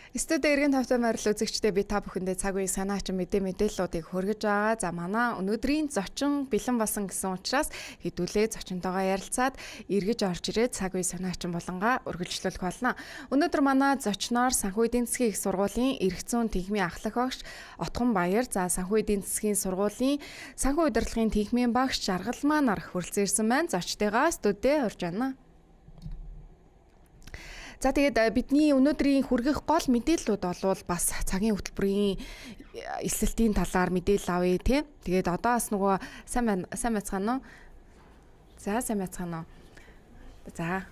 Студио эргэн тавтай морил үзэгчдээ би та бүхэндээ цаг үеийн санаач мэдээллүүдийг хүргэж байгаа. За манай өнөөдрийн зочин бэлэн болсон гэсэн учраас хэдүүлээ зочинтойгоо ярилцаад эргэж орж ирээд цаг үеийн санаачин болонгаа үргэлжлүүлэх болно. Өнөөдөр манай зочноор санхүү эдийн засгийн их сургуулийн эрх зүйн тэнхимийн ахлах багш Отгон Баяр, за санхүү эдийн засгийн сургуулийн санхүү удирдлагын тэнхимийн багш Жаргалмаа нар хүрэлцэн ирсэн байна. Зочдыгоо студид урьж байна. За тэгээд бидний өнөөдрийн хүргэх гол мэдээллүүд болвол бас цагийн хөтөлбөрийн элсэлтийн талаар мэдээлэл авъя тий. Тэгээд одоо бас нөгөө сайн байна, сайн байцгаана уу? За сайн байцгаана уу? За.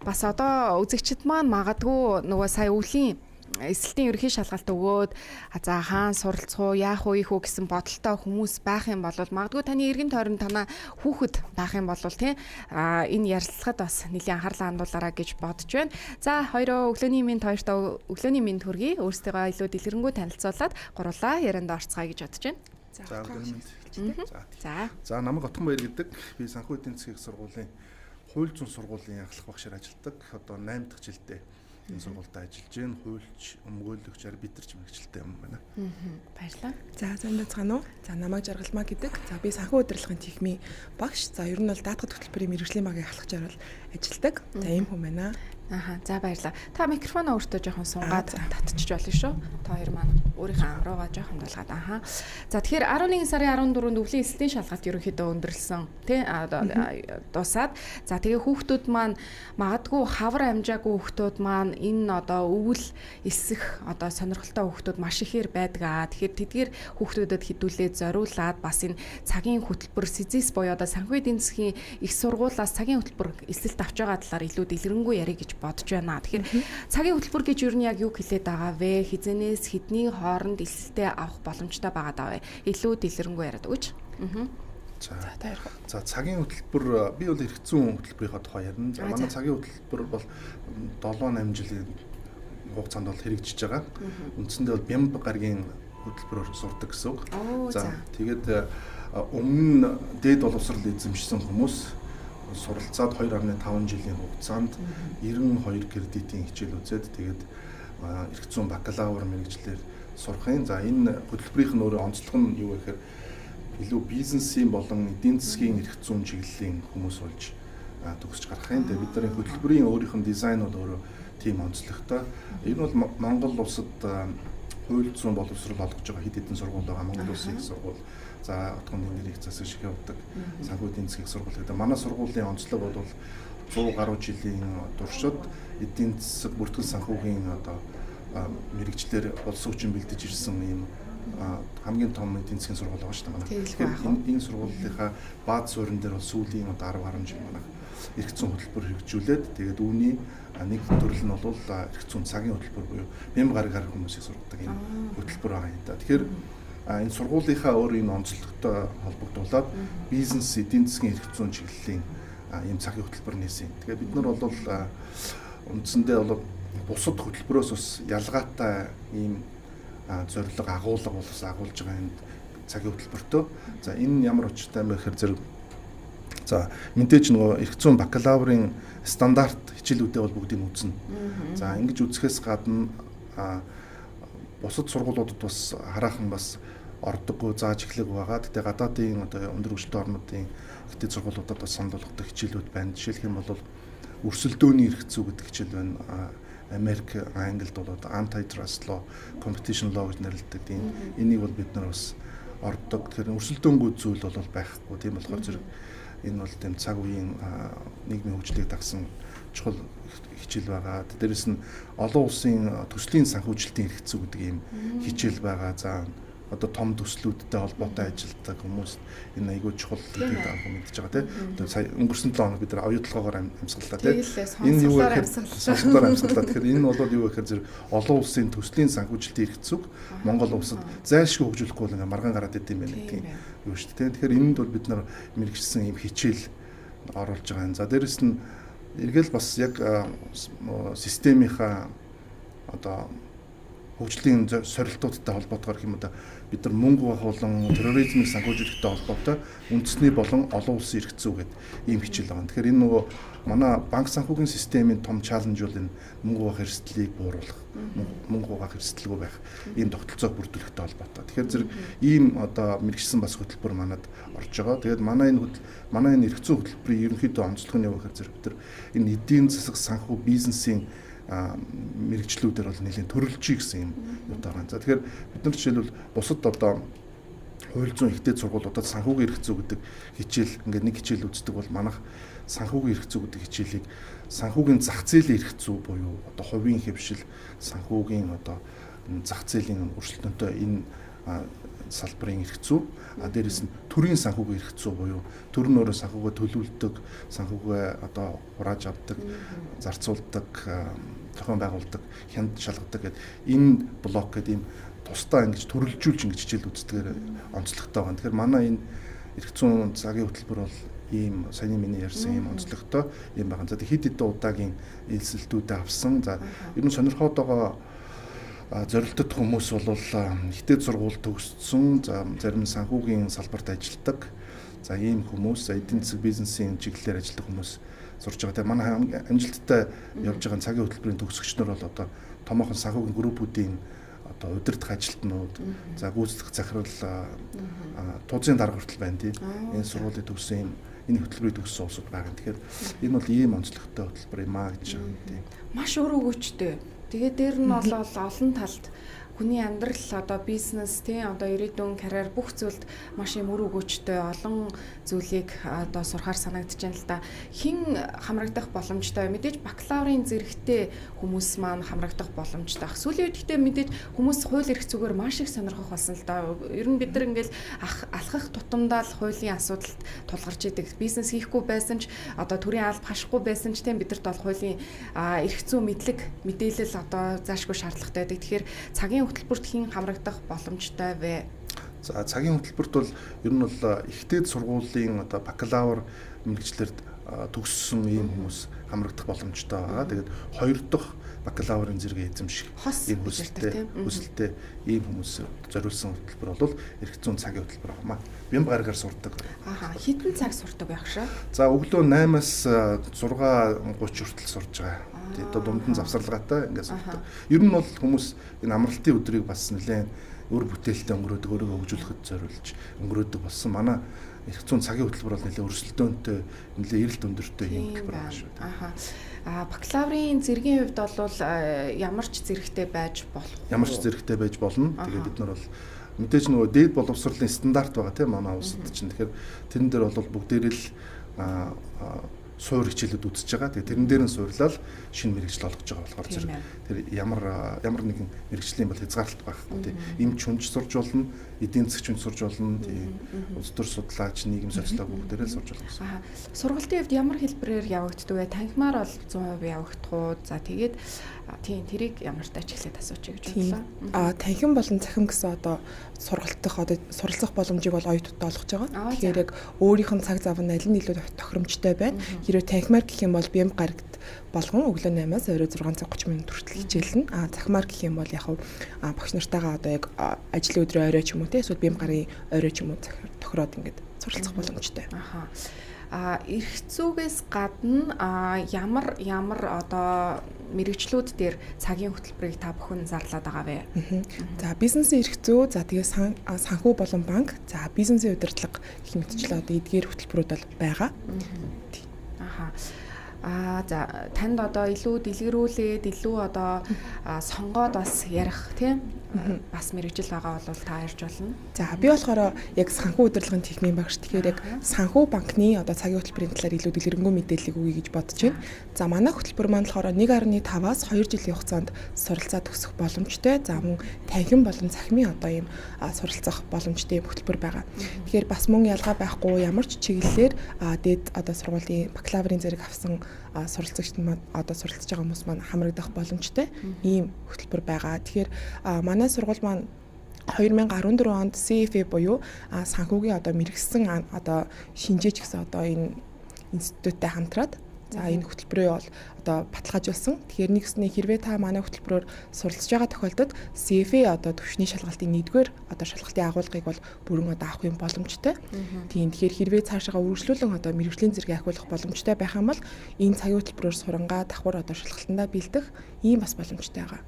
Бас одоо үзэгчд маань магадгүй нөгөө сая өвлийн эсэлтийн ерөнхий шалгалт өгөөд за хаан суралцах уу, яах уу, ийх үү гэсэн бодолтой хүмүүс байх юм бол магадгүй таны эргэн тойрон танаа хүүхэд байх юм бол тий энэ ярилцлагад бас нэлийн анхаарлаа хандуулаарай гэж бодож байна. За хоёроо өглөөний минь хоёртоо өглөөний минь төргий өөрсдийгөө илүү дэлгэрэнгүй танилцуулаад гурлаа ярианд орцгаая гэж бодож байна. За өглөөний минь. За. За намайг Отгон Баяр гэдэг. Би санхүү эдийн засгийн сургуулийн хууль зүйн сургуулийн ахлах багшаар ажилладаг. Одоо 8 дахь жилдээ энэ сургуульд ажиллаж байна. Хуульч, өмгөөлөгч, арбитрч мэргэжилтэй юм байна. Баярлалаа. За сайн байцгаана уу? За намайг Жаргалмаа гэдэг. За би санхүү удирдлагын техникийн багш. За ер нь бол даатгад хөтөлбөрийн мэргэжлийн багийн ахлагчаар бол ажилладаг. За ийм хүн байна. Аха, за баярлалаа. Та микрофоноо өөртөө жоохон сунгаад татчих болно шүү. Та хоёр маань өөрийнхөө ам руугаа жоохон дулгаад. Аха. За тэгэхээр 11 сарын 14-нд өвлийн эсэлтийн шалгалт ерөнхийдөө өндөрлсөн тий дуусаад. За тэгээ хүүхдүүд маань магадгүй хавар амжаагүй хүүхдүүд маань энэ одоо өвөл эсэх одоо сонирхолтой хүүхдүүд маш ихээр байдаг аа. Тэгэхээр тэдгээр хүүхдүүдэд хідүүлээ зориулаад бас энэ цагийн хөтөлбөр СИЗИС буюу одоо санхүү эдийн засгийн их сургуулиас цагийн хөтөлбөр эсэлт авч байгаа талаар илүү дэлгэрэнгүй ярих гэж бодож байна. Тэгэхээр цагийн хөтөлбөр гэж юу нь яг юу хэлээд байгаа вэ? Хизэнээс хэдний хооронд элсэлтээ авах боломжтой байгаа даа вэ? Илүү дэлгэрэнгүй яриад өгөөч. За за цагийн хөтөлбөр би бол эрх зүйн хөтөлбөрийнхөө тухай ярина. За манай цагийн хөтөлбөр бол 7 8 жилийн хугацаанд бол хэрэгжиж байгаа. Үндсэндээ бол Бямб гарагийн хөтөлбөрөөр сурдаг гэсэн үг. За тэгээд өмнө дээд боловсрал эзэмшсэн хүмүүс суралцаад 2.5 жилийн хугацаанд 92 кредитийн хичээл үзээд тэгээд эрх зүйн бакалавр мэргэжлээр сурах юм. За энэ хөтөлбөрийнх нь өөрөө онцлог нь юу вэ гэхээр илүү бизнесийн болон эдийн засгийн эрх зүйн чиглэлийн хүмүүс болж төгсөж гарах юм. Тэгээд бид нарын хөтөлбөрийн өөрийнх нь дизайн бол өөрөө тийм онцлогтой. Энэ бол Монгол улсад хууль зүйн боловсрол олгож байгаа хэд хэдэн сургууль байгаа. Монгол Улсын их сургууль, за отгон нэрийг засаг шиг явдаг санхүү эдийн засгийн сургууль гэдэг. Манай сургуулийн онцлог бол 100 гаруй жилийн туршид эдийн засаг бүртгэл санхүүгийн одоо мэрэгчлэр улс хүчин бэлдэж ирсэн ийм хамгийн том эдийн засгийн сургууль байгаа шүү дээ манай. Тэгэхээр энэ сургуулийнхаа бааз суурин дээр бол сүүлийн одоо 10 гаруй жил манай эрх зүйн хөтөлбөр хэрэгжүүлээд тэгээд үүний нэг төрөл нь бол эрх зүйн цагийн хөтөлбөр буюу бэм гарагаар хүмүүсийг сургадаг ийм хөтөлбөр байгаа юм да. Тэгэхээр энэ сургуулийнхаа өөр энэ онцлогтой холбогдуулаад бизнес эдийн засгийн эрх зүйн чиглэлийн ийм цагийн хөтөлбөр нээсэн. Тэгэхээр бид нар бол үндсэндээ бол бусад хөтөлбөрөөс бас ялгаатай ийм зорилго агуулга бол бас агуулж байгаа энэ цагийн хөтөлбөртөө. За энэ ямар учиртай юм бэ гэхээр зэрэг за мэдээж нөгөө эрх зүйн бакалаврын стандарт хичээлүүдээ бол бүгдийг үзнэ. За ингэж үзэхээс гадна бусад сургуулиудад бас хараахан бас ордоггүй зааж эхлэх байгаа. Гэтэ гадаадын одоо өндөр хөгжилтэй орнуудын ихтэй сургуулиудад бас санал болгодог хичээлүүд байна. Жишээлх юм бол өрсөлдөөний эрх зүй гэдэг хичээл байна. Америк, Англид бол antitrust law, competition law гэж нэрлэдэг. Тийм энийг бол бид нар бас ордог. Тэгэхээр өрсөлдөөнгүй зүйл бол байхгүй. Тийм болохоор зэрэг энэ бол тийм цаг үеийн нийгмийн хөгжлийг дагсан чухал хичээл байгаа. Дээрээс нь олон улсын төслийн санхүүжилтийн эрх зүй гэдэг ийм хичээл байгаа. За одоо том төслүүдтэй холбоотой ажилладаг хүмүүс энэ айгүй чухал гэдгийг анх мэдж байгаа тийм. Одоо сая өнгөрсөн 7 хоног бид нар оюутлогоор амьсгаллаа тийм. Энэ юу гэхээр сонсголоор амьсгаллаа. Тэгэхээр энэ бол юу гэхээр зэрэг олон улсын төслийн санхүүжилтийн эрх зүйг Монгол улсад зайлшгүй хөгжүүлэхгүй бол ингээ марган гараад идэм байх гэдэг юм юу шүү дээ. Тэгэхээр энэнд бол бид нар мэрэгчсэн ийм хичээл оруулж байгаа юм. За дээрэс нь эргэл бас яг системийнхаа одоо Хөгжлийн сорилтуудтай холбоотойгоор гэх юм уу, бид нар мөнгө угаах болон терроризмыг санхүүжүүлэхтэй холбоотой үндэсний болон олон улсын эрх зүй гэдэг ийм хичээл байгаа. Тэгэхээр энэ нөгөө манай банк санхүүгийн системийн том challenge бол энэ мөнгө угаах эрсдлийг бууруулах, мөнгө угаах эрсдэлгүй байх ийм тогтолцоог бүрдүүлэхтэй холбоотой. Тэгэхээр зэрэг ийм одоо мэргэжсэн бас хөтөлбөр манад орж байгаа. Тэгээд манай энэ эрх зүйн хөтөлбөрийн ерөнхийдөө онцлог нь юу гэхээр зэрэг бид нар энэ эдийн засаг, санхүү, бизнесийн мэргэжлүүдээр бол нэлээн төрөлжий гэсэн юм юутай байгаа. За, тэгэхээр бид нар жишээлбэл бусад одоо хууль зүйн их дээд сургуулиудад санхүүгийн эрх зүй гэдэг хичээл, ингээд нэг хичээл үздэг бол манайх санхүүгийн эрх зүй гэдэг хичээлийг санхүүгийн зах зээлийн эрх зүй буюу одоо хувийн хэвшил, санхүүгийн одоо зах зээлийн өрсөлдөөнтэй энэ салбарын эрх зүй, а дээрэс нь төрийн санхүүгийн эрх зүй буюу төр нь өөрөө санхүүгээ төлөвлөдөг, санхүүгээ одоо хурааж авдаг, зарцуулдаг, зохион байгуулдаг, хянд шалгадаг гэдэг энэ блок гэдэг ийм тусдаа ингэж төрөлжүүлж ингэж хичээл үздэгээр онцлогтой байгаа. Тэгэхээр манай энэ эрх зүйн цагийн хөтөлбөр бол ийм саяны миний ярьсан ийм онцлогтой юм байна. За, хэд хэдэн удаагийн элсэлтүүдээ авсан. За, ер нь сонирхоод байгаа зорилтод хүмүүс бол их дээд сургууль төгссөн, за, зарим нь санхүүгийн салбарт ажилладаг. За, ийм хүмүүс, эдийн засаг, бизнесийн чиглэлээр ажилладаг хүмүүс сурж байгаа. Тэгээ манай амжилттай явж байгаа цагийн хөтөлбөрийн төгсөгч нар бол одоо томоохон санхүүгийн группүүдийн одоо удирдах ажилтнууд, за, гүйцэтгэх захирал, туузын дарга хүртэл байна, тийм. Энэ сургуулийг төгссөн юм, энэ хөтөлбөрийг төгссөн улсууд байгаа. Тэгэхээр энэ бол ийм онцлогтой хөтөлбөр юм аа гэж байна, тийм. Маш өөр өгөөчтэй. Тэгээ дээр нь бол олон талд хүний амьдрал, одоо бизнес, тийм, одоо ирээдүйн карьер, бүх зүйлд маш юм үр өгөөчтэй олон зүйлийг одоо сурахаар санагдаж байна л да. Хэн хамрагдах боломжтой? Мэдээж бакалаврын зэрэгтэй хүмүүс маань хамрагдах боломжтой. Сүүлийн үед гэхдээ мэдээж хүмүүс хууль эрх зүгээр маш их сонирхох болсон л да. Ер нь бид нар ингээл алхах тутамдаа л хуулийн асуудалд тулгарч идэг. Бизнес хийхгүй байсан ч, одоо төрийн алба хашихгүй байсан ч, тийм, бидэрт бол хуулийн эрх зүйн мэдлэг, мэдээлэл одоо заашгүй шаардлагатай байдаг. Тэгэхээр цагийн хөтөлбөрт хэн хамрагдах боломжтой вэ? За, цагийн хөтөлбөрт бол ер нь бол их дээд сургуулийн одоо бакалавр мэргэжлээр төгссөн ийм хүмүүс хамрагдах боломжтой байгаа. Тэгээд хоёр дахь бакалаврын зэрэг эзэмших ийм хүсэлтэй ийм хүмүүс зориулсан хөтөлбөр бол эрх зүйн цагийн хөтөлбөр байна. Бямба гарагаар сурдаг. Ааха, хэдэн цаг сурдаг байх шээ? За, өглөө 8-аас 6:30 хүртэл сурж байгаа. Тэгээд одоо дунд нь завсарлагаатай ингээд сурдаг. Ер нь бол хүмүүс энэ амралтын өдрийг бас нэлээд үр бүтээлтэй өнгөрөөдөг, өөрийгөө хөгжүүлэхэд зориулж өнгөрөөдөг болсон. Манай эрх зүйн цагийн хөтөлбөр бол нэлээд өрсөлдөөнтэй, нэлээд эрэлт өндөртэй юм хөтөлбөр байна шүү дээ. Аха. А бакалаврын зэргийн хувьд бол ямар ч зэрэгтэй байж болох уу? Ямар ч зэрэгтэй байж болно. Тэгээд бид нар бол мэдээж нөгөө дээд боловсролын стандарт байгаа, тийм, манай улсад чинь. Тэгэхээр тэрэн дээр бол бүгдээрээ л суур хичээлүүд үзэж байгаа. Тэгээ тэрэн дээр нь суурлал шинэ мэргэжил олгож байгаа болохоор зэрэг тэр ямар ямар нэгэн мэргэжлийн бол хязгаарлалт байхгүй, тийм. Эмч хүнч сурж болно, эдийн засгч хүнч сурж болно, тийм. Улс төр судлаач, нийгэм социолог бүгдээрээ сурж болно гэсэн. Сургалтын хувьд ямар хэлбэрээр явагддаг вэ? Танхимаар бол 100% явагдах уу? За, тэгээд тийм, тэрийг ямар тач эхлээд асуучих гэж бодлоо. Танхим болон цахим гэсэн одоо сургалтах, одоо суралцах боломжийг бол оюутнуудад олгож байгаа. Тэгэхээр яг өөрийнх нь цаг зав нь аль нь илүү тохиромжтой байна. Хэрвээ танхимаар гэх юм бол бямба гарагт болгон өглөө 8-аас орой 6 цаг 30 минут хүртэл хичээлнэ. Цахимаар гэх юм бол яг багш нартайгаа одоо яг ажлын өдрийн орой ч юм уу те, эсвэл бямба гарын орой ч юм уу тохироод ингээд суралцах боломжтой. Аха. Эрх зүйгээс гадна ямар ямар одоо мэргэжлүүд дээр цагийн хөтөлбөрийг та бүхэн зарлаад байгаа вэ? За, бизнесийн эрх зүй, за, тэгээ санхүү болон банк, за, бизнесийн удирдлага гэх мэтчлэн одоо эдгээр хөтөлбөрүүд бол байгаа. Аха. За, танд одоо илүү дэлгэрүүлээд, илүү одоо сонгоод бас ярих, тийм, бас мэргэжил байгаа бол та ярьж болно. За, би болохоор яг санхүү удирдлагын техникийн багш. Тэгэхээр яг санхүү, банкны одоо цагийн хөтөлбөрийн талаар илүү дэлгэрэнгүй мэдээллийг өгье гэж бодож байна. За, манай хөтөлбөр маань болохоор 1.5-аас 2 жилийн хугацаанд суралцаа төгсөх боломжтой. За, мөн танхим болон цахимын одоо ийм суралцах боломжтой юм хөтөлбөр байгаа. Тэгэхээр бас мөн ялгаа байхгүй, ямар ч чиглэлээр дээд одоо сургуулийн бакалаврын зэрэг авсан суралцагчид маань, одоо суралцж байгаа хүмүүс маань хамрагдах боломжтой ийм хөтөлбөр байгаа. Тэгэхээр манай сургууль маань 2014 онд CFA буюу санхүүгийн одоо мэргэсэн одоо шинжээч гэсэн одоо энэ институттай хамтраад, За энэ хөтөлбөрөө бол одоо баталгаажуулсан. Тэгэхээр нэгснээ хэрвээ та манай хөтөлбөрөөр суралцж байгаа тохиолдолд CFA одоо түвшний шалгалтын 1-р одоо шалгалтын агуулгыг бол бүрэн одоо авах юм боломжтой. Тийм, тэгэхээр хэрвээ цаашаа үргэлжлүүлэн одоо мэргэжлийн зэрэг ахиулах боломжтой байх юм бол энэ цагийн хөтөлбөрөөр сурангаа давхар одоо шалгалтандаа бэлдэх ийм бас боломжтой байгаа.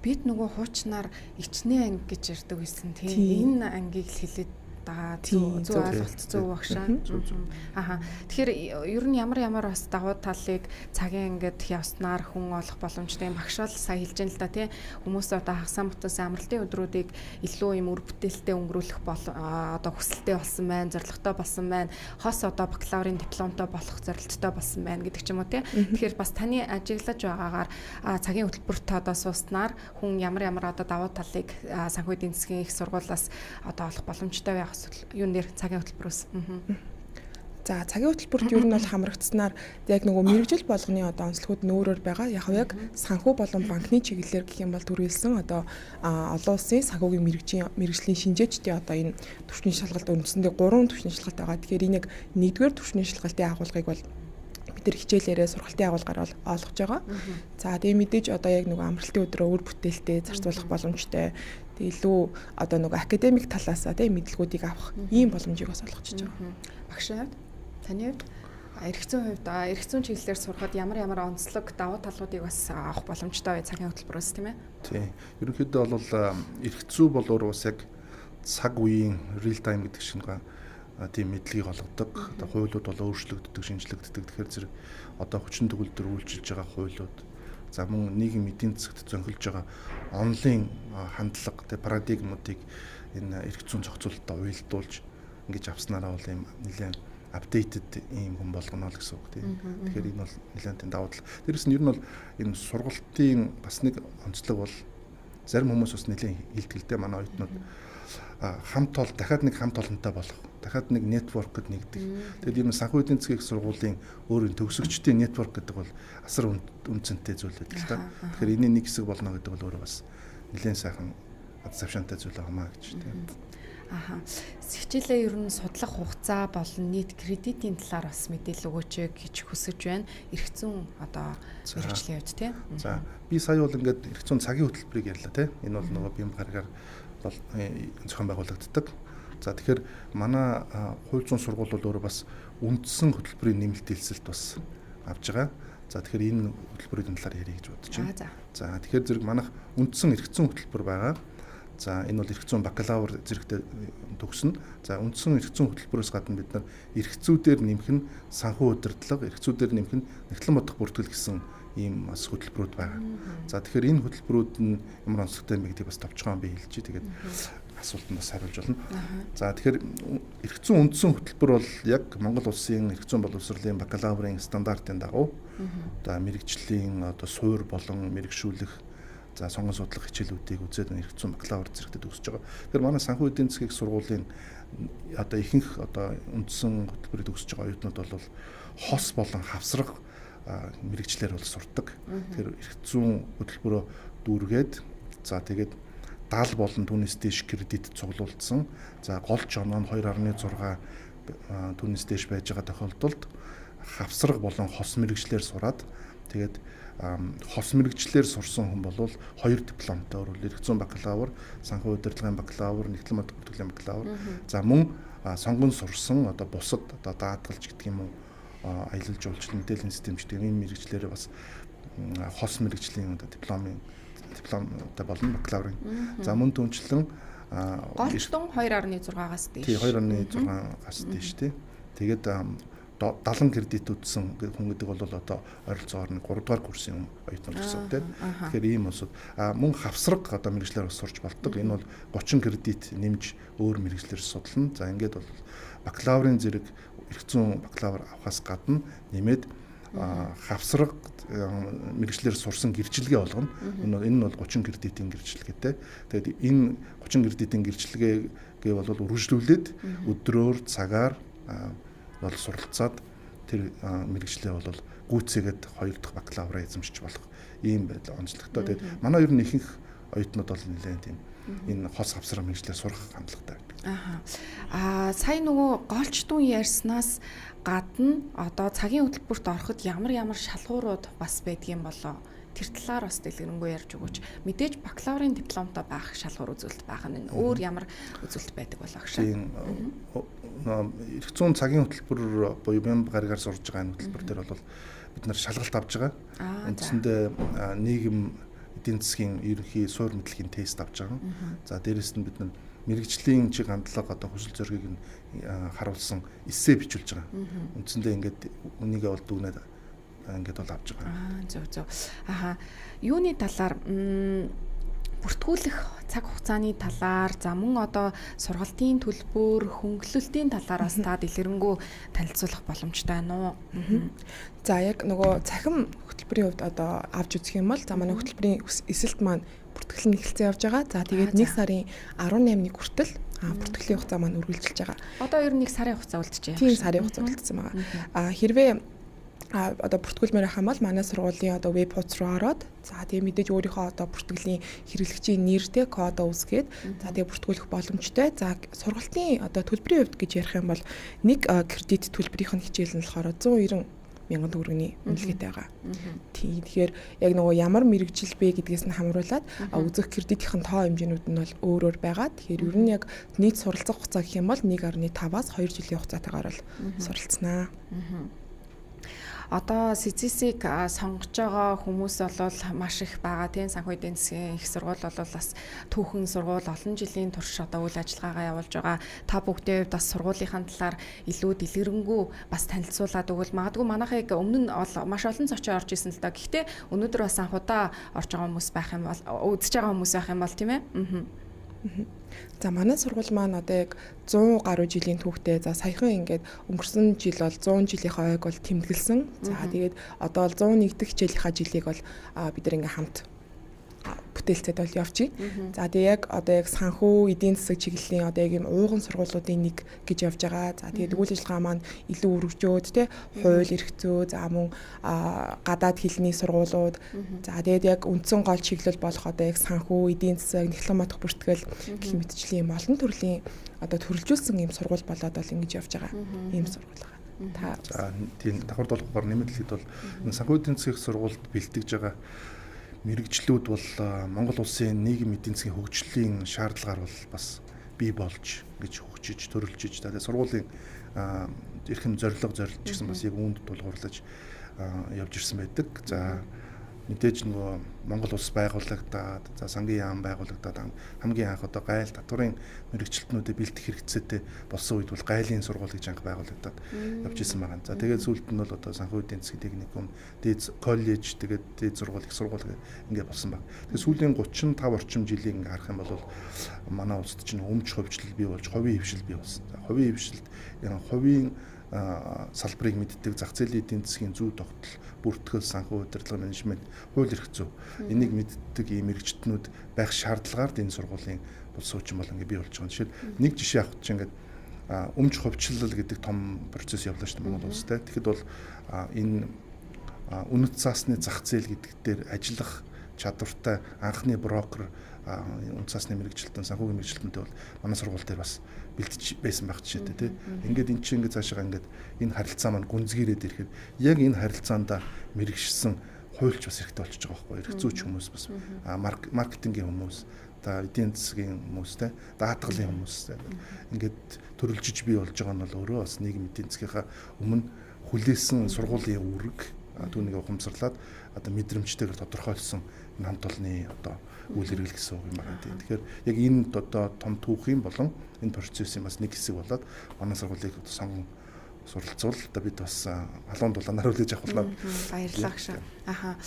Бид нөгөө хуучнаар ичнэ анги гэж ярьдаг байсан тийм. Энэ ангийг л хэлээд байгаа. Зөв ойлголт зөв багшаа. Аха. Тэгэхээр ер нь ямар ямар бас давуу талыг цагийн ангид явснаар хүн олох боломжтой юм. Багш бол сая хэлж байна л да тий. Хүмүүс одоо хагас бүтэн амралтын өдрүүдийг илүү юм үр бүтээлтэй өнгөрүүлэх бол одоо хүсэлтэй болсон байна, зорилготой болсон байна. Хос одоо бакалаврын дипломтой болох зорилттой болсон байна гэдэг ч юм уу тий. Тэгэхээр бас таны ажиглаж байгаагаар цагийн хөтөлбөрт одоо сууснаар хүн ямар ямар одоо давуу талыг санхүү эдийн засгийн их сургуулиас одоо олох боломжтой байх юун дээр цагийн хөтөлбөрөөс. За цагийн хөтөлбөрт ер нь бол хамрагдсанаар яг нөгөө мэргэжил болгоны одоо онцлогууд нь өөрөөр байгаа. Яг яг санхүү болон банкны чиглэлээр гэх юм бол түрүүлсэн одоо олон улсын санхүүгийн мэргэжлийн шинжээчдийн одоо энэ түвшний шалгалт үндсэндээ 3 түвшний шалгалт байгаа. Тэгэхээр энэ яг 1-р түвшний шалгалтын агуулгыг бол бид нар хичээлээрээ сургалтын агуулгаар бол олгож байгаа. За тэгээ мэдээж одоо яг нөгөө амралтын өдрөө үр бүтээлтэй зарцуулах боломжтой. Тэгээ илүү одоо нөгөө академик талаасаа тийм мэдлэгүүдийг авах ийм боломжийг бас олгож байгаа. Багшийн хувьд, таны хувьд эрх зүйн хувьд эрх зүйн чиглэлээр сурахад ямар ямар онцлог давуу талуудыг бас авах боломжтой вэ цагийн хөтөлбөрөөс тийм ээ? Тийм. Ерөнхийдөө бол эрх зүй бол өөр бас яг цаг үеийн real time гэдэг шиг тийм мэдлэгийг олгодог. Одоо хуулиуд бол өөрчлөгддөг, шинжлэгддэг. Тэгэхээр зэрэг одоо хүчин төгөлдөр үйлчилж байгаа хуулиуд, за мөн нийгэм эдийн засагт зөнхөлж байгаа онлын хандлага, тэ парадигмуудыг энэ эрх зүйн зохицуулалтаа уялдуулж ингэж авснараа бол ийм нэлээд updated ийм хүн болгоно л гэсэн үг тийм. Тэгэхээр энэ бол нэлээд тийм давуу тал. Дээрээс нь ер нь бол энэ сургалтын бас нэг онцлог бол зарим хүмүүс бас нэлээд хилтгэлтэй манай оюутнууд хамт ол дахиад нэг хамт олонтой болох, дахиад нэг network-д нэгдэх. Тэгээд юм санхүү эдийн засгийн их сургуулийн өөрийн төгсөгчдийн network гэдэг бол асар үнцэнтэй зүйл байдаг л та. Тэгэхээр энэний нэг хэсэг болно гэдэг бол өөрөө бас нэлээд сайхан ад завшаантай зүйл байгаамаа гэж тийм. Аха. Хичээлээ ер нь судлах хугацаа болон нийт кредитийн талаар бас мэдээлэл өгөөч гэж хүсэж байна. Эрх зүйн одоо мэргэжлийн хувьд тийм. За би сая бол ингээд эрх зүйн цагийн хөтөлбөрийг ярьлаа тийм. Энэ бол нөгөө бие гаргаар бол зохион байгуулагддаг. За тэгэхээр манай хууль зүйн сургууль бол өөрөө бас үндсэн хөтөлбөрийн нэмэлт элсэлт бас авж байгаа. За тэгэхээр энэ хөтөлбөрийн талаар ярих гэж бодож байна. За тэгэхээр зэрэг манайх үндсэн эрх зүйн хөтөлбөр байгаа. За энэ бол эрх зүйн бакалавр зэрэгтэй төгснө. За үндсэн эрх зүйн хөтөлбөрөөс гадна бид нар эрх зүйдээр нэмэх нь санхүү удирдлага, эрх зүйдээр нэмэх нь нягтлан бодох бүртгэл гэсэн ийм бас хөтөлбөрүүд байгаа. За тэгэхээр энэ хөтөлбөрүүд нь ямар онцлогтой юм бэ гэдгийг бас товчхон би хэлчихье. Тэгээд асуултанд бас хариулж болно. За тэгэхээр эрх зүйн үндсэн хөтөлбөр бол яг Монгол улсын эрх зүйн боловсролын бакалаврын стандартын дагуу одоо мэргэжлийн одоо суур болон мэргэшүүлэх за сонгон судлах хичээлүүдийг үзээд эрх зүйн бакалавр зэрэгтэй төгсөж байгаа. Тэгэхээр манай санхүү эдийн засгийн сургуулийн одоо ихэнх одоо үндсэн хөтөлбөрийг төгсөж байгаа оюутнууд бол хос болон хавсраг мэрэгчлэр бол сурдаг. Тэгэхээр эрх зүйн хөтөлбөрөө дүүргээд за тэгээд 70 болон түүнээс дээш кредит цуглуулсан. За гол ч оноо нь 2.6 түүнээс дээш байж байгаа тохиолдолд хавсраг болон хос мэрэгчлэр сураад тэгээд хос мэрэгчлэр сурсан хүн бол 2 дипломтой, өөрөөр эрх зүйн бакалавр, санхүү удирдлагын бакалавр, нэгтлэн бодох бүртгэлийн бакалавр. За мөн сонгон сурсан одоо бусад одоо даатгалж гэдэг юм уу, аялал жуулчлал, мэдээллийн систем гэдэг ийм мэрэгчлэрээ бас хос мэрэгжлийн одоо дипломтой болно бакалаврын. За мөн түнчлэн голчтон 2.6-аас дээш. Тий 2.6-аас дээш тий. Тэгээд 70 кредит үтсэн хүн гэдэг бол одоо ойролцоогоор нэг 3 дугаар курсын оюутан гэсэн үг тийм. Тэгэхээр ийм улсууд мөн хавсраг одоо мэрэгчлэр бас сурч болдог. Энэ бол 30 кредит нэмж өөр мэрэгчлэр судлана. За ингээд бол бакалаврын зэрэг эрх зүйн бакалавр авахаас гадна нэмээд хавсраг мэрэгчлэр сурсан гэрчлэгээ олгоно. Энэ нь бол 30 кредитийн гэрчлэгээтэй. Тэгээд энэ 30 кредитийн гэрчлэгээ бол үргэлжлүүлээд өдрөөр цагаар бол суралцаад тэр мэрэгчлээ бол гүйцээгээд 2 дахь бакалавраа эзэмшиж болох ийм байдал онцлогтой. Тэгээд манай ер нь ихэнх Оюутнууд бол нэлээд тийм энэ хос хавсраа мэргэжлээр сурах хандлагатай байдаг. Аха. Сая нөгөө голчтун ярьснаас гадна одоо цагийн хөтөлбөрт ороход ямар ямар шалгуурууд бас байдгийн болоо? Тэр талаар бас дэлгэрэнгүй ярьж өгөөч. Мэдээж бакалаврын дипломтой байх шалгуур үзүүлэлт байх нь өөр ямар үзүүлэлт байдаг болоо гэж. Тийм. Эрх зүйн цагийн хөтөлбөр буюу бямба гаригаар сурж байгаа энэ хөтөлбөр дээр бол бид нар шалгалт авч байгаа. Үндсэндээ нийгэм эдийн засгийн ерөнхий суур мэдлэгийн тест авч байгаа. За дээрэс нь бид нар мэрэгжлийн чиг хандлага одоо хүсэл зоригийг нь харуулсан эссе бичүүлж байгаа. Үндсэндээ ингээд үнийгээ бол дүгнээд ингээд бол авч байгаа. Зөв зөв. Аха. Юуны талаар бүртгүүлэх цаг хугацааны талаар за мөн одоо сургалтын төлбөр, хөнгөлөлтийн талаар бас та дэлгэрэнгүй танилцуулах боломжтой байна уу? За яг нөгөө цахим хөтөлбөрийн хувьд одоо авч үзэх юм бол за манай хөтөлбөрийн эсэлт маань бүртгэл нь эхэлсэн явж байгаа. За тэгээд 1 сарын 18-ны хүртэл бүртгэлийн хугацаа маань үргэлжилж байгаа. Одоо ер нь 1 сарын хугацаа үлджээ. Тийм, сарын хугацаа үлдсэн байгаа. Хэрвээ одоо бүртгүүлмээр байх юм бол манай сургуулийн одоо веб хуудас руу ороод за тэгээ мэдээж өөрийнхөө одоо бүртгэлийн хэрэглэгчийн нэр те кодоо үүсгээд за тэгээ бүртгүүлэх боломжтой. За сургалтын одоо төлбөрийн хувьд гэж ярих юм бол нэг кредит төлбөрийнх нь хичээл нь болохоор 190 мянган төгрөгийн үнэлгээтэй байгаа. Тийм, тэгэхээр яг нөгөө ямар мэрэгжил бэ гэдгээс нь хамруулад үзэх кредитийн тоо хэмжээнүүд нь бол өөр өөр байгаа. Тэгэхээр ер нь яг нийт суралцах хугацаа гэх юм бол 1.5-аас 2 жилийн хугацаатайгаар бол суралцнаа. Одоо СЗС-ийг сонгож байгаа хүмүүс бол маш их байгаа тийм. Санхүү эдийн засгийн их сургууль бол бас түүхэн сургууль, олон жилийн турш одоо үйл ажиллагаагаа явуулж байгаа. Та бүгдийн хувьд бас сургуулийнхаа талаар илүү дэлгэрэнгүй бас танилцуулаад өгвөл магадгүй манайхыг өмнө нь маш олон зочин орж исэн л да. Гэхдээ өнөөдөр бас анх удаа орж байгаа хүмүүс байх юм бол үзэж байгаа хүмүүс байх юм бол тийм ээ. За манай сургууль маань одоо яг 100 гаруй жилийн түүхтэй. За саяхан ингээд өнгөрсөн жил бол 100 жилийнхээ ойг бол тэмдэглэсэн. За тэгээд одоо бол 101 дахь хичээлийнхаа жилийг бол бид нар ингээд хамт бүтээлцээд бол явж байна. За тэгээ яг одоо яг санхүү эдийн засаг чиглэлийн одоо яг юм ууган сургуулиудын нэг гэж явж байгаа. За тэгээд үйл ажиллагаа маань илүү өргөжөөд те хууль эрх зүй, за мөн гадаад хэлний сургуулиуд, за тэгээд яг үндсэн гол чиглэл болох одоо яг санхүү, эдийн засаг, нөхлөн бодох бүртгэл гэх мэтчлийн юм олон төрлийн одоо төрөлжүүлсэн юм сургууль болоод бол ингэж явж байгаа. Ийм сургууль байгаа. Та за тийм давхар долгоор нэмэлт хэлэхэд бол энэ санхүү эдийн засгийн сургуульд бэлтгэж байгаа мэрэгжлүүд бол Монгол улсын нийгэм эдийн засгийн хөгжлийн шаардлагаар бол бас бий болж гэж хөгжиж, төрөлжиж, тэгээд сургуулийн эрхэм зорилго зорилж гэсэн бас яг үүнд тулгуурлаж явж ирсэн байдаг. За мэдээж нөгөө Монгол улс байгуулагдаад, за сангийн яам байгуулагдаад хамгийн анх одоо гайл татварын мэрэгчлэтнүүдэд бэлтгэх хэрэгцээтэй болсон үед бол гайлын сургууль гэж анх байгуулагдаад явж исэн байгаа. За тэгээд сүүлд нь бол одоо санхүү эдийн засгийн техникум, дээд коллеж, тэгээд дээд сургууль, их сургууль гэх ингээд болсон байна. Тэгээд сүүлийн 35 орчим жилийг ингээд харах юм бол манай улсад чинь өмч хувьчлал бий болж, хувийн хвшил бий болсон. За хувийн хвшилд хувийн салбарыг мэддэг зах зээлийн эдийн засгийн зүй тогтол, бүртгэл, санхүү удирдлага, менежмент, хууль эрх зүй энийг мэддэг ийм мэрэгчтнүүд байх шаардлагаар энэ сургуулийн бол суучин бол ингээ бий болж байгаа. Жишээл нэг жишээ авах чинь ингээд өмч хувьчлал гэдэг том процесс явлаа шүү дээ Монгол улстай. Тэгэхэд бол энэ үнэт цаасны зах зээл гэдэг дээр ажиллах чадвартай анхны брокер үнэт цаасны мэрэгчлэлтэн, санхүүгийн мэрэгчлэлтэнтэй бол манай сургууль дээр бас бэлтэж байсан байх жишээтэй тий. Ингээд эн чинь ингээд цаашаа ингээд энэ харилцаа маань гүнзгийрээд ирэхэд яг энэ харилцаанд мэрэгшсэн хуульч бас хэрэгтэй болчихж байгаа байхгүй. Эрх зүйч хүмүүс бас маркетингийн хүмүүс, та эдийн засгийн хүмүүс те, даатгалын хүмүүс ингээд төрөлжиж бий болж байгаа нь бол өөрөө бас нийгэм эдийн засгийнхаа өмнө хүлээсэн сургуулийн үүрэг түүнийг ухамсарлаад одоо мэдрэмжтэйгээр тодорхойлсон энэ хамт олонны одоо үйл хэрэгэл гэсэн үг юм байна. Тэгэхээр яг энэ одоо том түүхийн болон энэ процессын бас нэг хэсэг болоод манай сургуулийг одоо сонгон суралцвал одоо бид бас халуун дулаанаар хүлээж авах болно. Баярлалаа гшаа. Аха.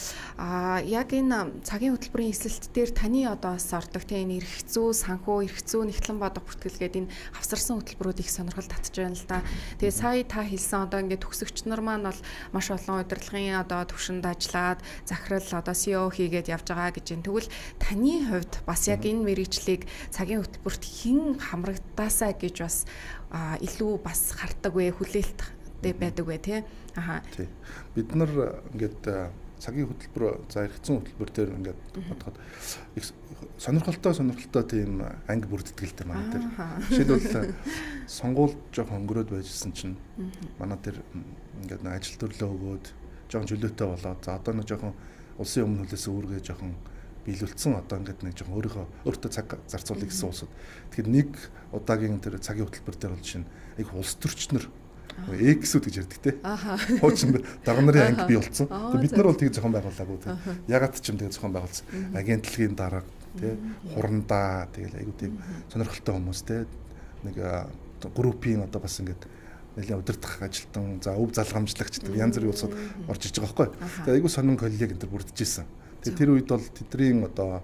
Яг энэ цагийн хөтөлбөрийн эсэлт дээр таны одоо бас ордог тийм энэ эрх зүй, санхүү, эрх зүй, нэгтлэн бодох бүртгэл гээд энэ хавсарсан хөтөлбөрүүд их сонирхол татж байна л да. Тэгээ сая та хэлсэн одоо ингээд төгсөгч нар маань бол маш олон удирдлагын одоо төвшөнд ажиллаад захирал одоо CEO хийгээд явж байгаа гэж байна. Тэгвэл таны хувьд бас яг энэ мэрэгжлийг цагийн хөтөлбөрт хэн хамрагдаасаа гэж бас илүү бас хардаг вэ, хүлээлттэй байдаг вэ тий? Аха. Тий. Бид нар ингээд Цагийн хөтөлбөр, за эргэцэн хөтөлбөр дээр ингээд бодоход их сонирхолтой тийм анги бүрддэг л дээ манай дээр. Жишээлбэл сонгуул жоохон өнгөрөөд байжсэн чинь манай дээр ингээд нэг ажил төрлөө өгөөд жоохон чөлөөтэй болоод за одоо нэг жоохон улсын өмнө хүлээсэн үүргээ жоохон биелүүлсэн, одоо ингээд нэг жоохон өөртөө цаг зарцуулъя гэсэн улсууд. Тэгэхээр нэг удаагийн тэр цагийн хөтөлбөр дээр бол жишээ нь их улс төрчнөр X-үүд гэж ярьдаг те. Хуучин дарга нарын анги бий болсон. Бид нар бол тийг зохион байгуулаагүй те. Ягаад ч юм тэгээ зохион байгуулсан. Агентлагийн дарга те, хурандаа тэгэл айгуу тийм сонирхолтой хүмүүс те. Нэг группийн одоо бас ингээд нэлээд удирдах ажилтан, за өв залгамжлагч тэр янз бүрийн улсууд орж иж байгаа байхгүй. Тэгээ айгуу сонин коллег энэ төр бүрдэж исэн. Тэгээ тэр үед бол тэдний одоо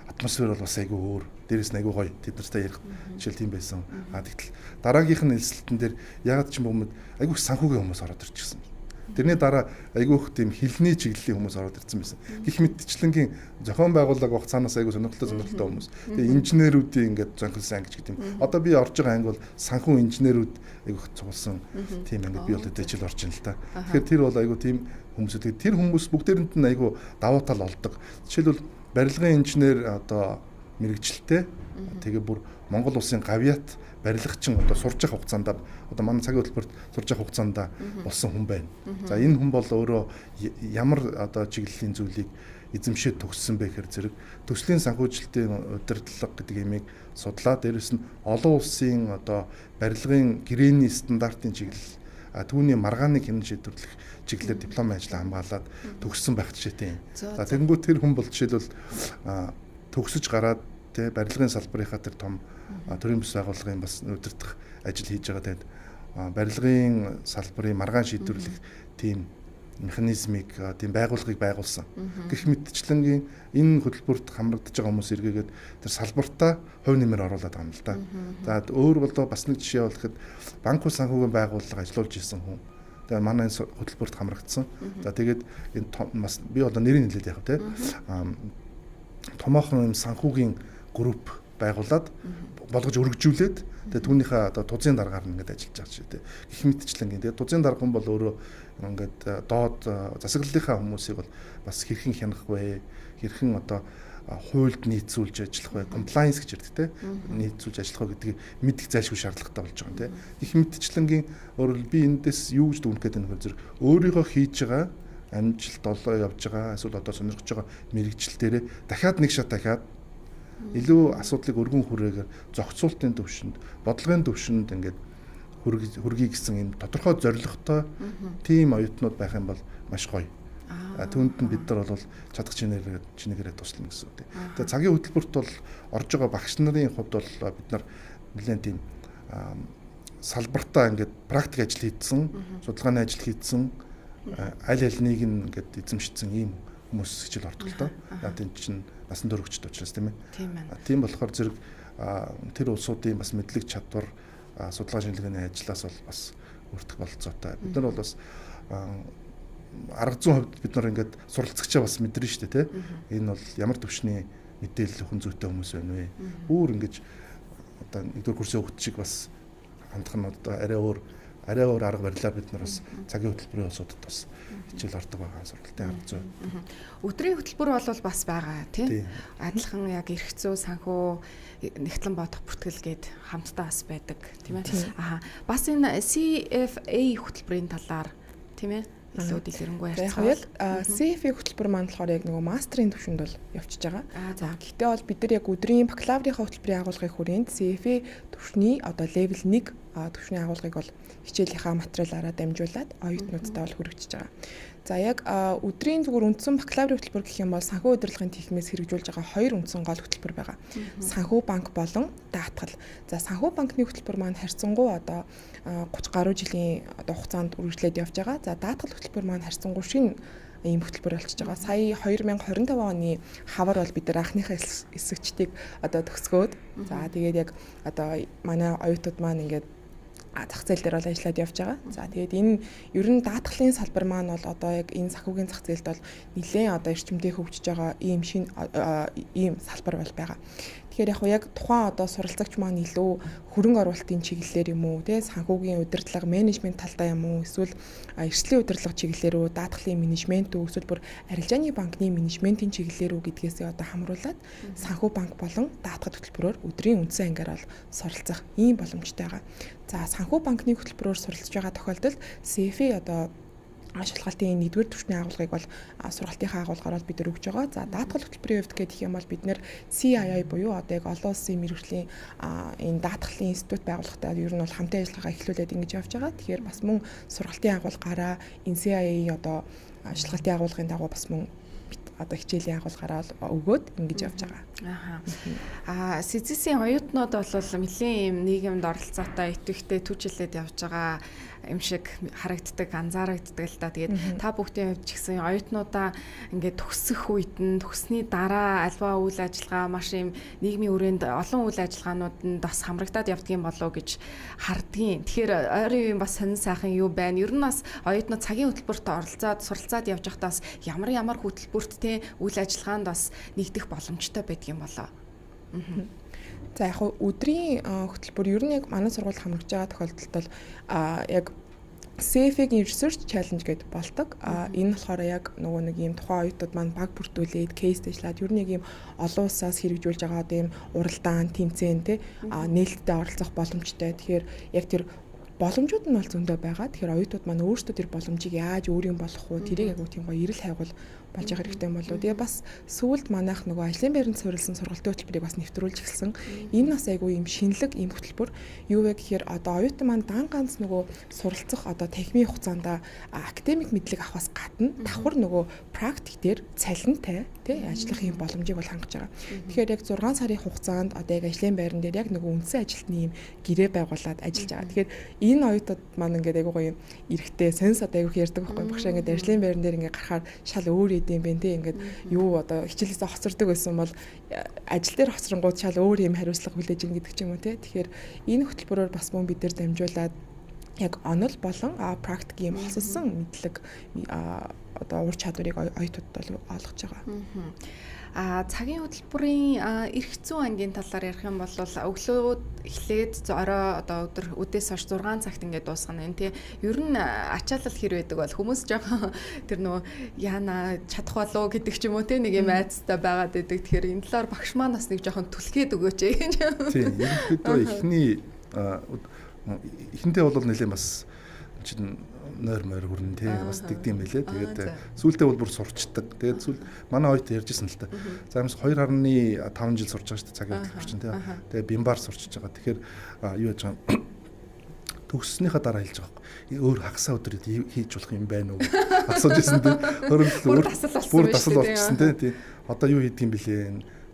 атмосфер бол бас айгүй өөр. Дээрээс нь айгүй гоё. Тэд нартай ярих жишээл тийм байсан. А тэгтэл дараагийнх нь элсэлтэн дээр ягаад ч юм бомд айгүй санхүүгийн хүмүүс ороод ирчихсэн. Тэрний дараа айгүй их тийм хилний чиглэлийн хүмүүс ороод ирсэн байсан. Гэх мэтчлэнгийн зохион байгууллага хугацаанаас айгүй сонирхолтой хүмүүс. Тэгээ инженерүүдийн ингээд зохиолсон анги ч гэдэг юм. Одоо би орж байгаа анги бол санхүү инженерүүд айгүй их цугласан тийм ангид би бол хичээл орж ин л та. Тэгэхээр тэр бол айгүй тийм хүмүүсүүд. Тэр хүмүүс бүгдээрэнд нь айгүй давуу тал олдог. Жишээлбэл барилгын инженер одоо мэрэгчлээ. Тэгээ бүр Монгол улсын гавьяат барилгачин одоо сурж явах хугацаанд одоо манай цагийн хөтөлбөрт сурж явах хугацаанд болсон хүн байна. За энэ хүн бол өөрөө ямар одоо чиглэлийн зүйлийг эзэмшээд төгссөн бэ гэхээр зэрэг төслийн санхүүжилтийн удирдлага гэдэг юмыг судлаа. Дээрэс нь олон улсын одоо барилгын гэрээний стандартын чиглэл, түүний маргааныг хэмнэн шийдвэрлэх чиглэлээр дипломын ажлаа хамгаалаад төгссөн байх жишээтэй юм. За тэгэнгүүт тэр хүн бол жишээлбэл төгсөж гараад тэ барилгын салбарынхаа тэр том төрийн бус байгууллагын бас удирдах ажил хийж байгаа. Тэгээд барилгын салбарын маргаан шийдвэрлэх тийм механизмыг, тийм байгууллагыг байгуулсан. Гэх мэтчлэнгийн энэ хөтөлбөрт хамрагдаж байгаа хүмүүс эргээгээд тэр салбартаа хувь нэмэр оруулаад байгаа юм л да. За өөр болоо бас нэг жишээ болоход банк ус санхүүгийн байгууллага ажиллуулж исэн хүн. Тэгээ манай энэ хөтөлбөрт хамрагдсан. За тэгээд энэ бас би одоо нэрийг хэлээд явах те. Томоохон юм санхүүгийн групп байгуулад болгож өргөжүүлээд тэгээ түүнийхээ одоо тузын даргаар нь ингээд ажиллаж байгаа жишээ те. Гэх мэтчлэнгийн. Тэгээ тузын дарга хүн бол өөрөө ингээд доод засаглалынхаа хүмүүсийг бол бас хэрхэн хянах вэ? Хэрхэн одоо хуульд нийцүүлж ажиллах вэ? Compliance гэж ярьдаг те. Нийцүүлж ажиллах вэ гэдгийг мэдэх зайлшгүй шаардлагатай болж байгаа юм те. Гэх мэтчлэнгийн өөрөлд би эндээс юу гэж дүгнэх гээд байна вэ зэрэг өөрийгөө хийж байгаа амжилт олоо явж байгаа эсвэл одоо сонирхож байгаа мэрэгжил дээрээ дахиад нэг шат дахиад илүү асуудлыг өргөн хүрээгээр зохицуултын төвшөнд, бодлогын төвшөнд ингээд хүргэе гэсэн юм тодорхой зорилготой тийм оюутнууд байх юм бол маш гоё. Түүнд нь бид нар бол чадах чинээрээ туслана гэсэн үг. Тэгээ цагийн хөтөлбөрт бол орж байгаа багш нарын хувьд бол бид нар нэлээд тийм салбартаа ингээд практик ажил хийдсэн, судалгааны ажил хийдсэн, аль альнийг нь ингээд эзэмшсэн ийм хүмүүс хичээл ордог л доо. Яг тийм чинь насан туршид учраас тийм ээ. Тийм болохоор зэрэг тэр улсуудын бас мэдлэг чадвар, судалгаа шинжилгээний ажлаас бол бас өртөх бололцоотой. Бид нар бол бас арга зүйн хувьд бид нар ингээд суралцагчаа бас мэдэрнэ шүү дээ, тий. Энэ бол ямар төвшний мэдээлэл хүн зүйтэй хүмүүс байна вэ? Бүр ингэж одоо нэгдүгээр курсын хүүхд шиг бас хандах нь одоо арай өөр арга барилаар бид нар бас цагийн хөтөлбөрийн улсуудад бас хичээл ордог байгаа сургалтын арга зүй. Өдрийн хөтөлбөр бол бас байгаа тий. Адилхан яг эрх зүй, санхүү, нэгтлэн бодох бүртгэл гээд хамтдаа бас байдаг тийм ээ. Аа бас энэ CFA хөтөлбөрийн талаар тийм ээ илүү дэлгэрэнгүй ярьцгаая. Яг CFA хөтөлбөр маань болохоор яг нөгөө мастрын түвшинд бол явчихж байгаа. За гэхдээ бол бид нар яг өдрийн бакалаврынхаа хөтөлбөрийн агуулгын хүрээнд CFA түвшний одоо level 1 түвшний агуулгыг бол хичээлийнхаа материалаараа дамжуулаад оюутнуудтай бол хүргэж байгаа. За яг өдрийн зүгээр үндсэн бакалаврын хөтөлбөр гэх юм бол санхүү удирдлагын техникээс хэрэгжүүлж байгаа хоёр үндсэн гол хөтөлбөр байгаа. Санхүү банк болон даатгал. За санхүү банкны хөтөлбөр маань харьцангуй одоо 30 гаруй жилийн одоо хугацаанд үргэлжлээд явж байгаа. За даатгал хөтөлбөр маань харьцангуй шинэ ийм хөтөлбөр болчихж байгаа. Сая 2025 оны хавар бол бид нар анхныхаа эсэгчдийг одоо төгсгөөд за тэгээд яг одоо манай оюутнууд маань ингээд зах зээл дээр бол ажиллаад явж байгаа. За тэгээд энэ ер нь даатгалын салбар маань бол одоо яг энэ санхүүгийн зах зээлд бол нэлээд одоо эрчимтэй хөгжиж байгаа ийм шинэ ийм салбар бол байгаа. Тэгэхээр яг яг тухайн одоо суралцагч маань илүү хөрөнгө оруулалтын чиглэлээр юм уу, тэ санхүүгийн удирдлага, менежмент талдаа юм уу, эсвэл эрсдлийн удирдлага чиглэлээр үү, даатгалын менежмент үү, эсвэл бүр арилжааны банкны менежментийн чиглэлээр үү гэдгээсээ одоо хамруулад санхүү банк болон даатгал хөтөлбөрөөр өдрийн үндсэн ангиар бол суралцах ийм боломжтой байгаа. За санхүү банкны хөтөлбөрөөр суралцж байгаа тохиолдолд CFA одоо шалгалтын нэгдүгээр түвшний агуулгыг бол сургалтынхаа агуулгаар бол бид нар өгж байгаа. За даатгал хөтөлбөрийн хувьд гэх юм бол бид нэр CII буюу одоо яг олон улсын мэргэжлийн энэ даатгалын институт байгууллагатай ер нь бол хамтын ажиллагаагаа эхлүүлээд ингэж явж байгаа. Тэгэхээр бас мөн сургалтын агуулгаараа энэ CIA одоо шалгалтын агуулгын дагуу бас мөн одоо хичээлийн агуулгаараа өгөөд ингэж явж байгаа. Аха. Аа CCC-ийн оюутнууд бол нэлийн юм нийгэмд оролцоотой, идэвхтэй түвшилээд явж байгаа юм шиг харагддаг, анзаарагддаг л да. Тэгээд та бүгдийн хувьд ч гэсэн оюутнуудаа ингээд төгсөх үед нь төгссөний дараа альва үйл ажиллагаа маш юм нийгмийн хүрээнд олон үйл ажиллагаанууд нь бас хамрагдаад явдгийн болов гэж хардгийн. Тэгэхээр ойрын үеийн бас сонин сайхан юу байна? Ер нь бас оюутнууд цагийн хөтөлбөрт оролцоод суралцаад явж байхдаа бас ямар ямар хөтөлбөрт те үйл ажиллагаанд бас нэгдэх боломжтой байдгийн болоо. За яг өдрийн хөтөлбөр ер нь яг манай сургуульд хамрагдж байгаа тохиолдолд бол яг CFA-гийн research challenge гэдэг болдог. А энэ болохоор яг нөгөө нэг ийм тухайн оюутнууд маань баг бүрдүүлээд кейс дэжлээд ер нь яг ийм олон улсаас хэрэгжүүлж байгаа одоо ийм уралдаан, тэмцээн те нээлттэй оролцох боломжтой. Тэгэхээр яг тэр боломжууд нь бол зөндөө байгаа. Тэгэхээр оюутнууд маань өөрсдөө тэр боломжийг яаж өөрийн болгох уу тэрийг айгуу тийм гоё эрэл хайгуул болж байгаа хэрэгтэй юм болоо. Тэгээ бас сүүлд манайх нөгөө ажлын байранд суурилсан сургалтын хөтөлбөрийг бас нэвтрүүлж эхэлсэн. Энэ бас айгүй юм шинэлэг ийм хөтөлбөр. Юу вэ гэхээр одоо оюутан маань дан ганц нөгөө суралцах одоо танхимын хугацаанд академик мэдлэг авахаас гадна давхар нөгөө практик дээр цалинтай тий ажиллах юм боломжийг бол хангаж байгаа. Тэгэхээр яг 6 сарын хугацаанд одоо яг ажлын байран дээр яг нөгөө үндсэн ажилтны юм гэрээ байгуулад ажиллаж байгаа. Тэгэхээр энэ оюутнууд маань ингээд айгүй гоё юм эрэхтэй сенс одоо айгүй ярьдаг байхгүй багшаа ингээд ажлын байран дээр ингээд гарахаар шал өөр идэм бэ тий ингээд юу одоо хичээлээсээ хоцордог байсан бол ажил дээр хоцронгууд шал өөр юм хариуцлага хүлээж ин гэдэг ч юм уу тий. Тэгэхээр энэ хөтөлбөрөөр бас мөн бид нэр дамжуулаад яг онол болон практик юм хосолсон мэдлэг одоо ур чадварыг оюутнуудад бол олгож байгаа. А цагийн хөтөлбөрийн эрх зүйн ангийн талаар ярих юм бол өглөө эхлээд орой одоо өдөр үдээс хойш 6 цагт ингээд дуусгана энэ тий. Ер нь ачаалал хэр байдаг бол хүмүүс жоохон тэр нөө яана чадах болов гэдэг ч юм уу тий нэг юм айцтай байгаад байдаг. Тэгэхээр энэ талаар багш маань бас нэг жоохон түлхээд өгөөч гэж. Тийм ерөнхийдөө эхний эхэндээ бол нэлээд бас чинь нойр мойр хүрнэ тий бас тэгдэм байлээ. Тэгээд сүүлдээ бол бүр сурчдаг. Тэгээд сүүл манай оюут ярьжсэн л та. За юмс 2.5 жил сурч байгаа шүү дээ цагийн хөтөлбөр чинь тий. Тэгээд бимбар сурчиж байгаа. Тэгэхээр юу яаж байгаа төгссөнийхөө дараа хэлж байгаа байхгүй. Өөр хагасаа өдөр хийж болох юм байна уу асууж ирсэн тий. Өөр дасал болчихсон тий. Одоо юу хийдэг юм бэлээ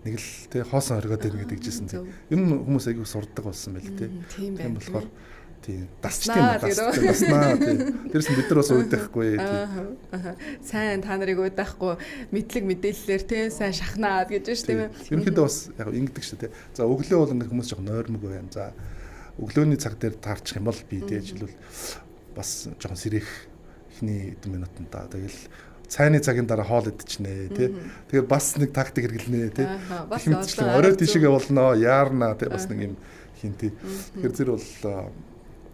нэг л тий хоосон оргиод байна гэдэг жисэн тий. Ер нь хүмүүс айгүй сурдаг болсон байл тий. Тийм болохоор тий дасчт юм даснаа тий. Тэрс нь бид нар бас уйдахгүй тий. Сайн та нарыг уйдахгүй мэдлэг мэдээллээр тий сайн шахнаа гэж байна шүү тийм ээ. Ерөнхийдөө бас яг ингэдэг шүү тий. За өглөө бол ингээ хүмүүс жоохон нойрмог байна. За өглөөний цаг дээр таарчих юм бол би тий жишээлбэл бас жоохон сэрэх эхний хэдэн минутанд та тэгэл цайны цагийн дараа хоол идчихнэ тий. Тэгэхээр бас нэг тактик хэрэглэнэ тий. Орой тийшээ болно яарна тий бас нэг юм хин тий. Тэгэхээр зэрэг бол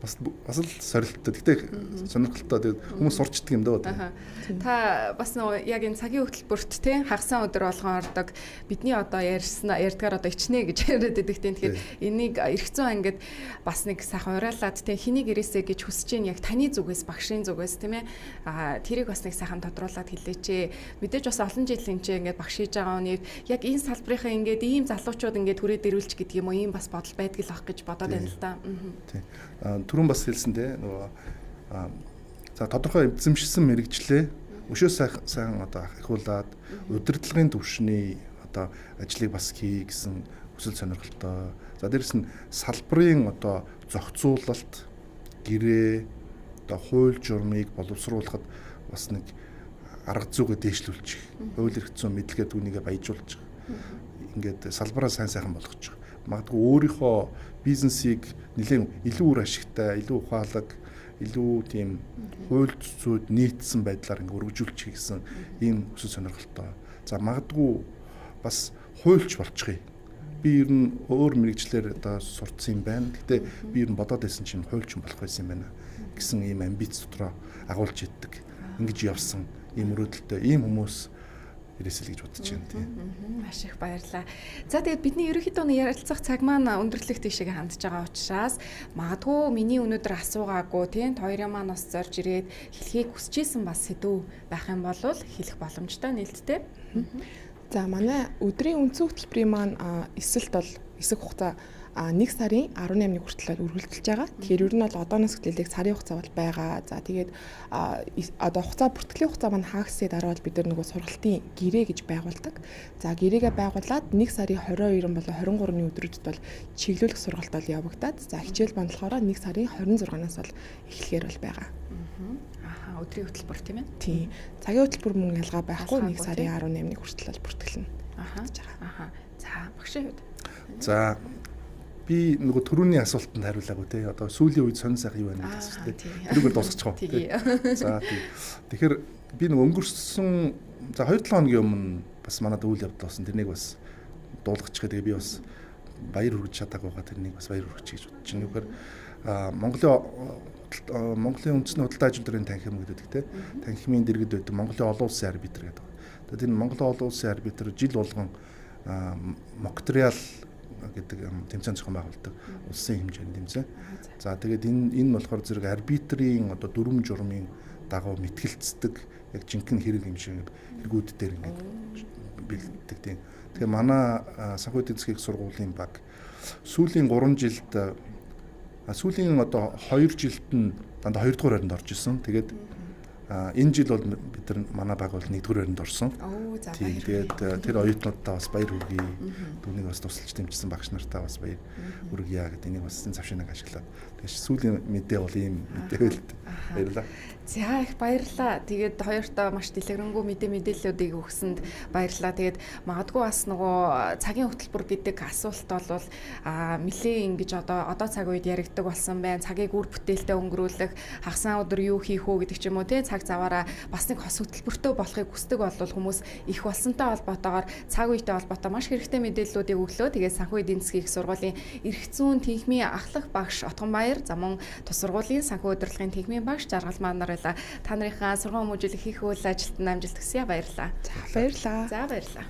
бас л сорилттой. Гэтэ сонирхолтой. Тэгээд хүмүүс сурчдаг юм дөө. Та бас нөгөө яг энэ цагийн хөтөлбөрт те хагасаа өдөр болгон ордог. Бидний одоо ярьсан ярьдгаар одоо ичнэ гэж яриад байдаг тийм. Тэгэхээр энийг эрх зүйн ангид бас нэг сайхан уриалаад те хэнийг ирээсэ гэж хүсэж чинь яг таны зүгээс багшийн зүгээс тийм ээ. А тэрийг бас нэг сайхан тодруулаад хэлээч. Мэдээж бас олон жил энэ чинь ингээд багш хийж байгаа хүний яг энэ салбарынхаа ингээд ийм залуучууд ингээд хүрээд ирүүлч гэдэг юм уу ийм бас бодол байдаг л ах гэж бодоод байна л да. Тийм. Түрүүн бас хэлсэн те нөгөө за тодорхой эзэмшсэн мэрэгчлээ өшөө сайн одоо ахиулаад удирдлагын түвшний одоо ажлыг бас хий гэсэн хүсэл сонирхолтой. За дээрэс нь салбарын одоо зохицуулалт, гэрээ, одоо хууль журмыг боловсруулахад бас нэг арга зүгээ дээшлүүлчих. Хууль эрх зүйн мэдлэгээ түүнийгээ баяжуулчих. Ингээд салбараа сайн сайхан болгочих. Магадгүй өөрийнхөө бизнесийг нэлээд илүү үр ашигтай, илүү ухаалаг, илүү тийм хууль зүйд нийцсэн байдлаар ингээ өргөжүүлчих гэсэн ийм хүсэл сонирхолтой. За магадгүй бас хуульч болчихъя. Би ер нь өөр мэрэгчлэр одоо сурцсан юм байна. Гэтэ би ер нь бодоод байсан чинь хуульчин болох байсан юм байна гэсэн ийм амбиц дотроо агуулж иддэг. Ингэж явсан ийм мөрөөдөлтэй ийм хүмүүс ирээсэй л гэж бодож байна тийм. Маш их баярлалаа. За тэгээд бидний ерөнхийдөө нэг ярилцах цаг маань өндөрлөх тийшээ хандж байгаа учраас магадгүй миний өнөөдөр асуугаагүй тийм хоёрын маань бас зорж ирээд хэлхийг хүсэж исэн бас сэдв байх юм бол хэлэх боломжтой нээлттэй. За манай өдрийн үндсэн хөтөлбөрийн маань эсэлт бол эсэх хугацаа 1 сарын 18-ны хүртэл үргэлжилж байгаа. Тэгэхээр ер нь бол одооноос эхлээд сарын хугацаа бол байгаа. За тэгээд одоо хугацаа бүртгэлийн хугацаа маань хаагдсны дараа бол бид нар нөгөө сургалтын гэрээ гэж байгуулдаг. За гэрээгээ байгуулад 1 сарын 22 болон 23-ны өдрүүдэд бол чиглүүлэх сургалт бол явагдаад, за хичээл маань болохоор 1 сарын 26-наас бол эхлэхээр бол байгаа. Аха, өдрийн хөтөлбөр тийм ээ? Тийм. Цагийн хөтөлбөр мөн ялгаа байхгүй 1 сарын 18-ны хүртэл бол бүртгэлнэ. Аха. За багшийн хувьд. За би нөгөө түрүүний асуултанд хариулаагүй те. Одоо сүүлийн үед сонин сайхан юу байна гэж асуусан те. Тэрүүгээр дуусгачих уу. За тий. Тэгэхээр би нөгөө өнгөрсөн за 2-7 хоногийн өмнө бас манад үйл явдал болсон. Тэрнийг бас дуулгачих. Тэгээ би бас баяр хүргэж чадаагүй байгаа. Тэрнийг бас баяр хүргэж гэж бодож байна. Юугаар Монголын үндэсний худалдаа ажил төрийн танхим гэдэг те. Танхимын дэргэд байдаг Монголын олон улсын арбитр гэдэг. Тэгээд энэ Монголын олон улсын арбитр жил болгон Моктреал гэдэг тэмцээн зохион байгуулдаг улсын хэмжээний тэмцээн. За тэгээд энэ болохоор зэрэг арбитрийн одоо дүрм журмын дагуу мэтгэлцдэг яг жинхэнэ хэрэг юм шиг хэрэгүүд дээр ингээд бэлддэг тийм. Тэгэхээр манай санхүү эдийн засгийн сургуулийн баг сүүлийн 3 жилд сүүлийн одоо 2 жилд нь дандаа 2 дугаар байранд орж исэн. Тэгээд энэ жил бол бид нар манай баг бол 1 дугаар байранд орсон. Тийм. Тэгээд тэр оюутнуудаа бас баяр хүргэе. Түүнийг бас тусалж дэмжсэн багш нартаа бас баяр хүргье гэдэг энийг бас завшинаг ашиглаад. Тэгээд сүүлийн мэдээ бол ийм мэдээ байл. Баярлалаа. За их баярлалаа. Тэгээд хоёртоо маш дэлгэрэнгүй мэдээллүүдийг өгсөнд баярлалаа. Тэгээд магадгүй бас нөгөө цагийн хөтөлбөр гэдэг асуулт бол нэлээ ингэж одоо цаг үед яригддаг болсон байна. Цагийг үр бүтээлтэй өнгөрүүлэх, хагасаа өдөр юу хийх үү гэдэг ч юм уу те цаг заваараа бас нэг хос хөтөлбөртөө болохыг хүсдэг бол хүмүүс их болсонтой холбоотойгоор цаг үетэй холбоотой маш хэрэгтэй мэдээллүүдийг өглөө. Тэгээд санхүү эдийн засгийн их сургуулийн эрх зүйн тэнхимийн ахлах багш Отгонбаяр, за мөн тус сургуулийн санхүү удирдлагын тэнхимийн багш Жаргал маань нар баярлалаа. Та нарынхаа сургууль хүмүүжүүлэх хийх үйл ажилтнанд амжилт хүсье. Баярлалаа. За баярлалаа. За баярлалаа.